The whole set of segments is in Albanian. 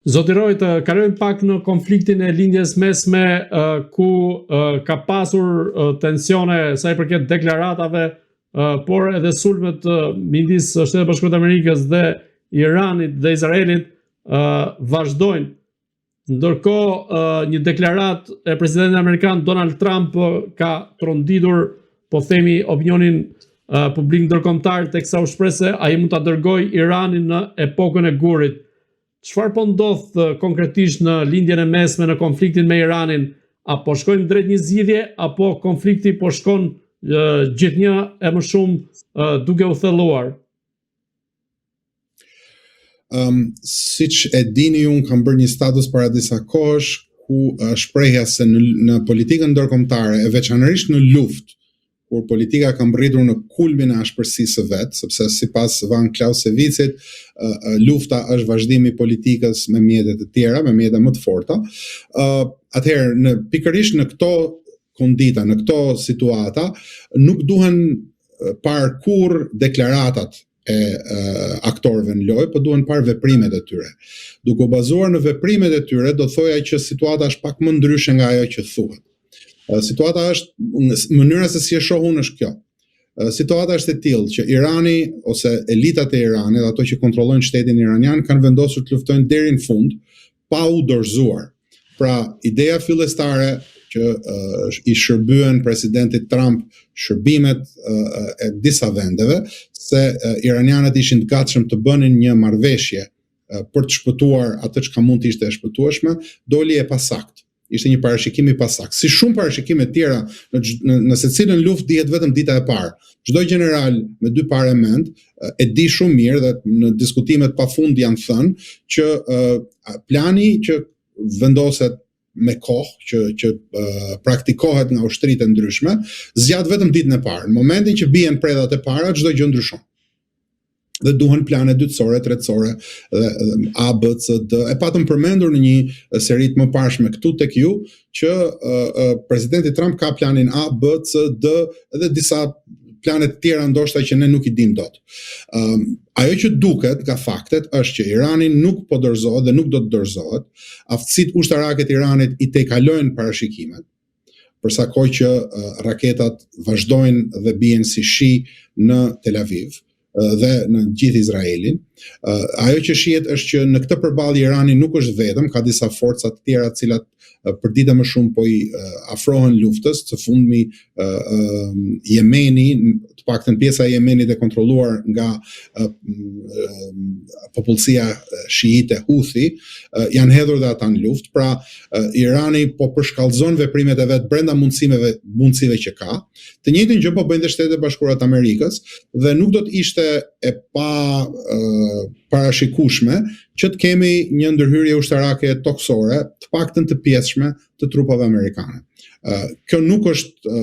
Zoti Roy, të kalojmë pak në konfliktin e Lindjes Mesme ku ka pasur tensione sa i përket deklaratave, por edhe sulmet midis Shteteve të Bashkuara të Amerikës dhe Iranit dhe Izraelit vazhdojnë. Ndërkohë, një deklaratë e presidentit amerikan Donald Trump ka tronditur, po themi, opinionin publik ndërkombëtar teksa u shpreh se ai mund ta dërgojë Iranin në epokën e gurit. Çfarë po ndodh konkretisht në Lindjen e Mesme në konfliktin me Iranin? A po shkojmë drejt një zgjidhje apo konflikti po shkon gjithnjë e më shumë duke u thelluar? Um, siç e dini, unë kam bërë një status para disa kohësh ku uh, shprehja se në, në politikën ndërkombëtare, e veçanërisht në luftë, kur politika ka mbërritur në kulmin e ashpërsisë së vet, sepse sipas Van Clausewitz-it, lufta është vazhdimi i politikës me mjete të tjera, me mjete më të forta. Atëherë, në pikërisht në këto kondita, në këto situata, nuk duhen parë kurrë deklaratat e aktorëve në lojë, po duhen parë veprimet e tyre. Duke u bazuar në veprimet e tyre, do thoja që situata është pak më ndryshe nga ajo që thuhet. Situata është, mënyra se si e shoh unë është kjo. Situata është e tillë që Irani ose elitat e Iranit, ato që kontrollojnë shtetin iranian, kanë vendosur të luftojnë deri në fund pa u dorëzuar. Pra, ideja fillestare që uh, i shërbyen presidentit Trump shërbimet uh, e disa vendeve, se uh, iranianët ishin të gatshëm të bënin një marrëveshje uh, për të shpëtuar atë çka mund të ishte e shpëtueshme, doli e pasaktë. Ishte një parashikim i pasaktë. Si shumë parashikime të tjera në në, në secilën luftë dihet vetëm dita e parë. Çdo gjeneral me dy pare mend e di shumë mirë dhe në diskutimet pafund janë thënë që plani që vendoset me kohë që që uh, praktikohet nga ushtritë e ndryshme, zgjat vetëm ditën e parë. Në momentin që bien predhat e para, çdo gjë ndryshon dhe duhen plane dytësore, tretësore dhe, dhe A B C D. E patëm përmendur në një seri të mëparshme këtu tek ju që uh, uh, presidenti Trump ka planin A B C D dhe disa plane të tjera ndoshta që ne nuk i dimë dot. Ëm um, ajo që duket nga faktet është që Irani nuk po dorëzohet dhe nuk do të dorëzohet. Aftësitë ushtarake të Iranit i tejkalojnë parashikimet. për sa kohë që raketat vazhdojnë dhe bien si shi në Tel Aviv dhe në gjithë Izraelin. Ajo që shihet është që në këtë përballje Irani nuk është vetëm, ka disa forca të tjera të cilat për ditë më shumë po i afrohen luftës, së fundmi Jemeni, të paktën pjesa e Jemenit e kontrolluar nga popullsia shiite Houthi, janë hedhur dhe ata në luftë. Pra, Irani po përshkallëzon veprimet e vet brenda mundësimeve mundësive që ka. Të njëjtën gjë po bëjnë dhe Shtetet e Bashkuara të Amerikës dhe nuk do të ishte e pa parashikueshme që të kemi një ndërhyrje ushtarake tokësore, të paktën të pjesshme të trupave amerikane. Kjo nuk është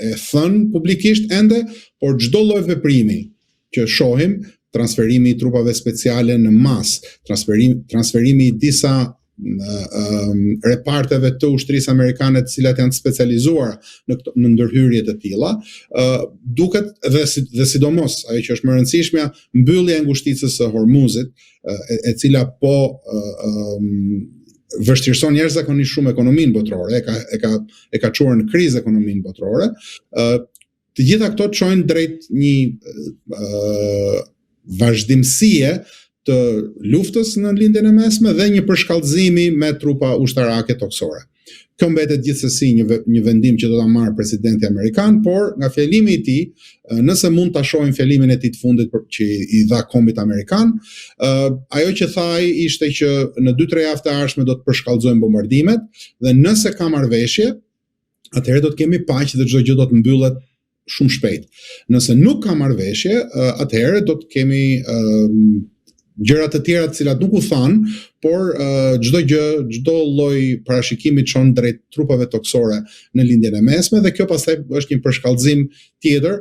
e thënë publikisht ende, por çdo lloj veprimi që shohim, transferimi i trupave speciale në masë, transferimi transferimi i disa reparteve të ushtrisë amerikane të cilat janë të specializuara në këto, në ndërhyrje të tilla, ë duket dhe si, dhe sidomos ajo që është më e rëndësishmja, mbyllja e ngushticës së Hormuzit, e, e cila po ë vështirëson jashtëzakonisht shumë ekonominë botërore, e ka e ka e ka çuar në krizë ekonominë botërore, ë Të gjitha këto çojnë drejt një uh, vazhdimësie të luftës në Lindjen e Mesme dhe një përshkallëzimi me trupa ushtarake tokësore. Kjo mbetet gjithsesi një një vendim që do ta marrë presidenti amerikan, por nga fjalimi i tij, nëse mund ta shohim fjalimin e tij të fundit për, që i dha kombit amerikan, uh, ajo që tha ai ishte që në 2-3 javë të ardhshme do të përshkallëzojnë bombardimet dhe nëse ka marrëveshje, atëherë do të kemi paqe dhe çdo gjë do të mbyllet shumë shpejt. Nëse nuk ka marrëveshje, atëherë do të kemi gjëra të tjera të cilat nuk u thanë, por çdo gjë, çdo lloj parashikimi çon drejt trupave tokësore në Lindjen e Mesme dhe kjo pastaj është një përshkallëzim tjetër,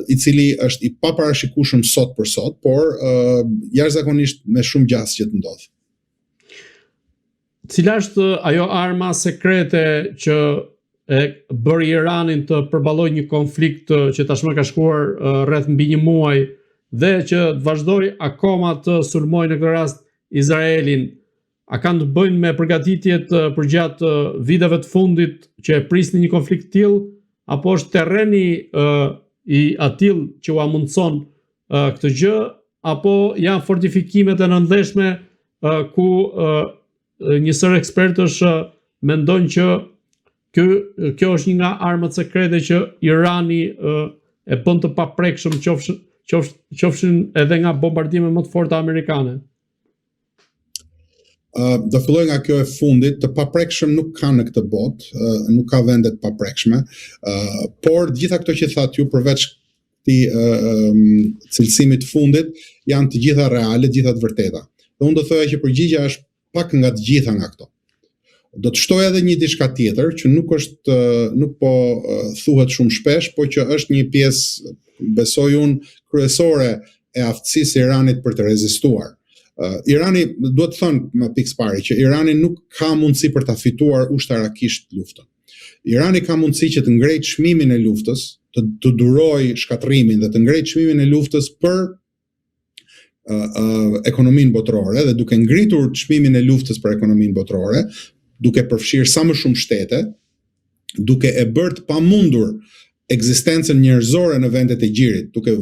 i cili është i paparashikueshëm sot për sot, por jashtëzakonisht me shumë gjasë që të ndodhë. Cila është ajo arma sekrete që e bëri Iranin të përballojë një konflikt që tashmë ka shkuar rreth mbi një muaj dhe që të vazhdojë akoma të sulmojë në këtë rast Izraelin? A kanë të bëjnë me përgatitjet përgjatë viteve të fundit që e prisnin një konflikt të tillë, apo është terreni i atillë që ua mundëson këtë gjë, apo janë fortifikimet e nëndheshme ku një sërë ekspertësh mendojnë që kjo, kjo është një nga armët sekrete që Irani e bën të paprekshëm qofshin qofshin edhe nga bombardime më të forta amerikane. Uh, do filloj nga kjo e fundit, të paprekshëm nuk ka në këtë botë, uh, nuk ka vende të paprekshme, uh, por të gjitha këto që thatë ju përveç këtij uh, um, cilësimit të fundit janë të gjitha reale, të gjitha të vërteta. Dhe unë do thoja që përgjigja është pak nga të gjitha nga këto. Do të shtoj edhe një diçka tjetër që nuk është nuk po thuhet shumë shpesh, po që është një pjesë besoj unë kryesore e aftësisë së Iranit për të rezistuar. Uh, Irani duhet të thënë më pikë së pari që Irani nuk ka mundësi për ta fituar ushtarakisht luftën. Irani ka mundësi që të ngrejë çmimin e luftës, të, të durojë shkatërrimin dhe të ngrejë çmimin e luftës për uh, ekonominë botërore dhe duke ngritur çmimin e luftës për ekonominë botërore, duke përfshirë sa më shumë shtete, duke e bërë të pamundur ekzistencën njerëzore në vendet e gjirit, duke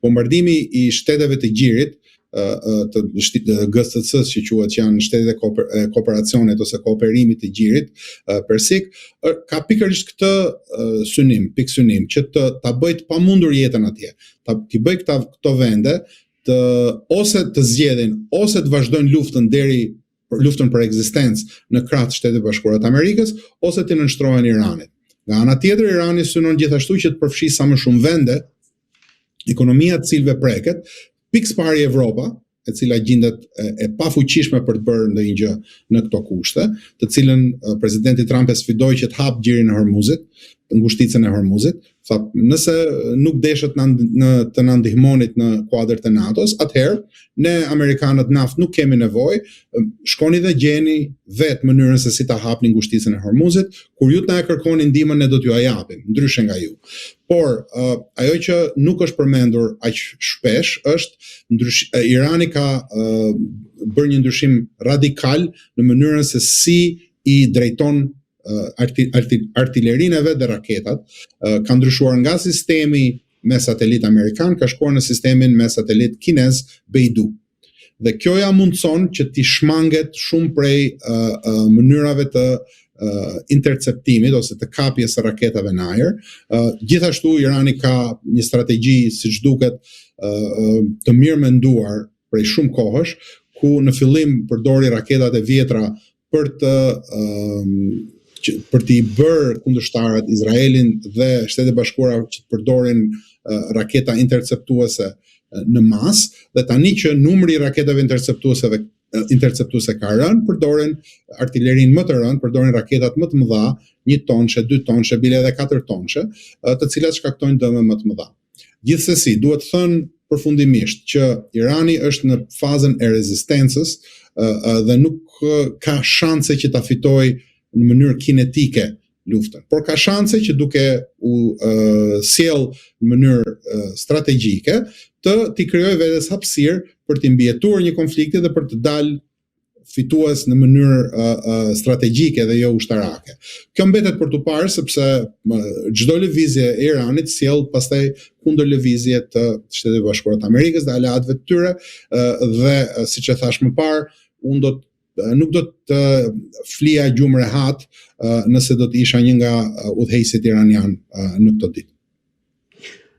bombardimi i shteteve të gjirit, të GCC-s që quhet që janë shtetet e kooperacionit ose kooperimit të gjirit persik, ka pikërisht këtë synim, pikësynim që të ta bëjë të pamundur jetën atje. Ta t'i bëjë këta këto vende të ose të zgjedhin ose të vazhdojnë luftën deri për luftën për ekzistencë në krah të Shteteve të Bashkuara të Amerikës ose t'i nënshtrohen Iranit. Nga ana tjetër, Irani synon gjithashtu që të përfshijë sa më shumë vende, ekonomia të cilëve preket, pikë së pari Evropa, e cila gjindet e, e pafuqishme për të bërë ndonjë gjë në këto kushte, të cilën presidenti Trump e sfidoi që të hapë gjirin e Hormuzit, ngushticën e Hormuzit, tha nëse nuk deshët na, në, të na ndihmonit në kuadër të NATO-s, atëherë ne amerikanët naftë nuk kemi nevojë, shkoni dhe gjeni vetë mënyrën se si ta hapni ngushticën e Hormuzit, kur ju të na e kërkoni ndihmën ne do t'jua japim, ndryshe nga ju. Por uh, ajo që nuk është përmendur aq shpesh është ndrysh, Irani ka uh, bërë një ndryshim radikal në mënyrën se si i drejton arti, arti, artilerinë e vet dhe raketat, ka ndryshuar nga sistemi me satelit amerikan, ka shkuar në sistemin me satelit kinez Beidou. Dhe kjo ja mundëson që t'i shmanget shumë prej uh, uh, mënyrave të uh, interceptimit ose të kapjes së raketave në ajër. Uh, gjithashtu Irani ka një strategji, siç duket, uh, të mirë menduar prej shumë kohësh, ku në fillim përdori raketat e vjetra për të që, për t'i bërë kundërshtarët Izraelin dhe Shtetet e Bashkuara që të përdorin uh, raketa interceptuese në masë dhe tani që numri i raketave interceptueseve interceptuese ka rënë, përdorin artilerinë më të rëndë, përdorin raketat më të mëdha, një tonshe, dy tonshe, bile edhe katër tonshe, të cilat shkaktojnë dëme më të mëdha. Gjithsesi, duhet thënë përfundimisht që Irani është në fazën e rezistencës dhe nuk ka shanse që ta fitojë në mënyrë kinetike luftën. Por ka shanse që duke u uh, sjell në mënyrë uh, strategjike të t'i krijojë vetes hapësirë për t'i mbijetuar një konflikti dhe për të dalë fitues në mënyrë uh, uh, strategjike dhe jo ushtarake. Kjo mbetet për t'u parë sepse çdo lëvizje e Iranit sjell pastaj kundërlëvizje të Shteteve të Bashkuara të Amerikës dhe aleatëve të tyre uh, dhe uh, siç e thashë më parë, unë do të nuk do të flija gjumë rehat uh, nëse do të isha një nga udhëheqësit iranian uh, në këto ditë.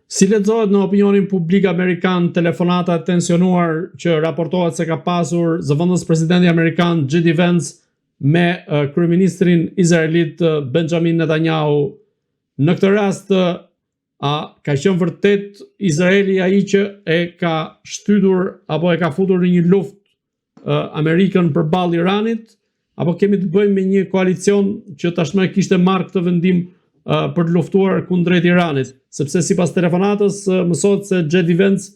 Si lexohet në opinionin publik amerikan telefonata e tensionuar që raportohet se ka pasur zëvendës presidenti amerikan J.D. Vance me kryeministrin izraelit Benjamin Netanyahu. Në këtë rast a ka qenë vërtet Izraeli ai që e ka shtytur apo e ka futur në një luftë Amerikën përballë Iranit apo kemi të bëjmë me një koalicion që tashmë e kishte marrë këtë vendim për të luftuar kundrejt Iranit, sepse sipas telefonatës mësohet se J.D. Vance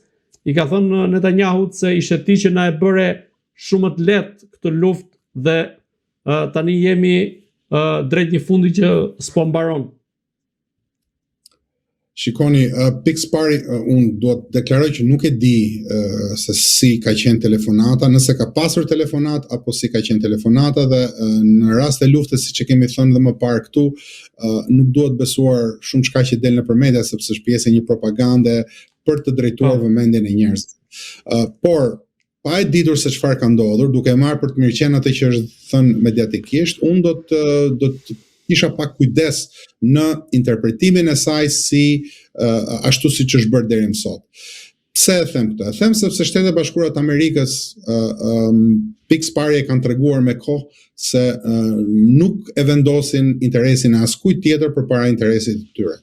i ka thënë Netanyahut se ishe ti që na e bëre shumë të lehtë këtë luftë dhe tani jemi drejt një fundi që s'po mbaron. Shikoni, uh, pikë së pari uh, unë dua të deklaroj që nuk e di uh, se si ka qenë telefonata, nëse ka pasur telefonatë apo si ka qenë telefonata dhe uh, në rast të luftës siç e kemi thënë dhe më parë këtu, uh, nuk duhet besuar shumë çka që del nëpër media sepse është pjesë e një propagande për të drejtuar po. vëmendjen e njerëzve. Uh, por pa e ditur se çfarë ka ndodhur, duke e marrë për të mirëqenë atë që është thënë mediatikisht, unë do të do të kisha pak kujdes në interpretimin e saj si uh, ashtu siç është bërë deri më sot. Pse e them këtë? E them sepse Shtetet e Bashkuara të Amerikës uh, um, pikë së pari e kanë treguar me kohë se uh, nuk e vendosin interesin e askujt tjetër përpara interesit të tyre.